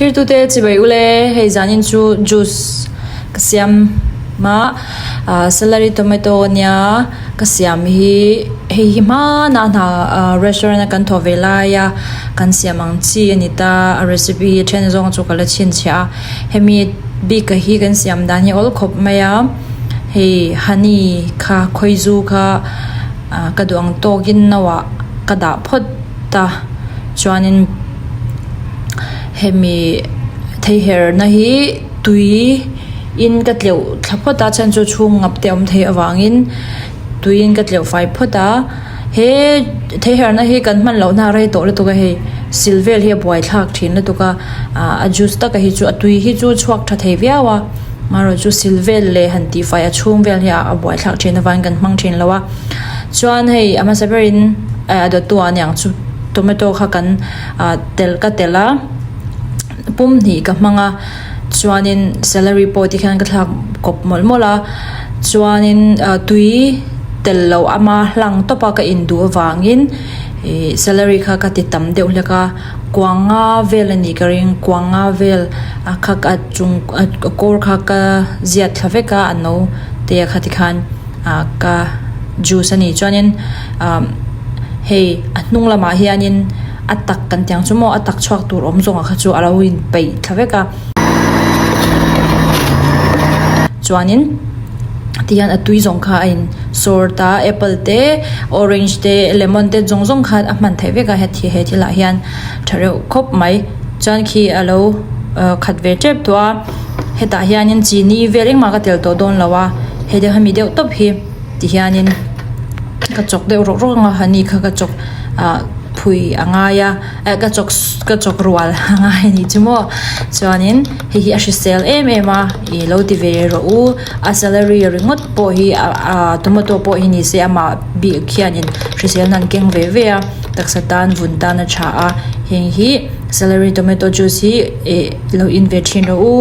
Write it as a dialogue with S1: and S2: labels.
S1: Thirtute chibai ule hei zanin chu juice ka siam a ah celery tomato ania ka siam hi hei hi hmanah hna ah restaurant a kan thawh ve lai a kan siam ang chi a ni ta a recipe hi then zawng chu ka la chhinchhiah a hemi bik a hi kan siam dan hi a awl khawp mai a hei honey kha khawizu kha ah ka duh ang tawkin no ah ka dah phawt ta chuanin hemi theiherna hi tui in ka tleuh thla phawt a chhan chu chhung ngap te a awm theih avangin tui in ka tleuh fai phawt a he theiherna hi kan hman loh na a rei tawh lutuk a hei sil vel hi a buai thlak thin lutuk a ah a juice taka hi chu a tui hi chu chhuak tha thei viau a amaherawh chu sil vel leh han tih fai a chhung vel hi a buai thlak thin avangin kan hmang thin lo a chuan hei a hmasa berin a dawttu ah aniang chu tomato kha kan ah tel ka telh a pum hnih ka hmang a chuanin celery pawh tikhian ka thlak kawp mawlh mawlh a chuanin ah tui telh loh ama hlang tawp a ka in duh avangin ih celery kha ka ti tam deuh hlek a kuanga vel a nih ka ring kuanga vel a kha a chung a kawr kha ka ziat thla vek a a no te kha tikhan ah ka juice a ni chuanin ah hei a hnung lamah hianin a tak kan tih ang chu maw a tak chhuak tur awm zawng ah kha chu a lo in peih thla vek a chuanin tihian a tui zawng kha a in sawr ta apple te orange te lemon te zawng zawng kha a hman theih vek a heti he thil ah hian tha reuh khawp mai chuan khi a lo khat ve tep tawh a hetah hianin chini vel engmah ka tel tawh dawn lo a hei deuh hemi deuh tawp hi tihianin ka chawk deuh rawk rawk ang a honey kha ka chawk ah phui a ngai a eh ka chawk ka chawk rual a ngai a nih chu maw chuanin hei hi a hrisel em em a ih lo ti ve rawh u a celery ringawt pawh hi ah tomato pawh hi ni se amah bik hianin hrisel nan keng ve ve a taksa tan vun tan a tha a heng hi celery tomato juice hi ih lo in ve thin rawh u.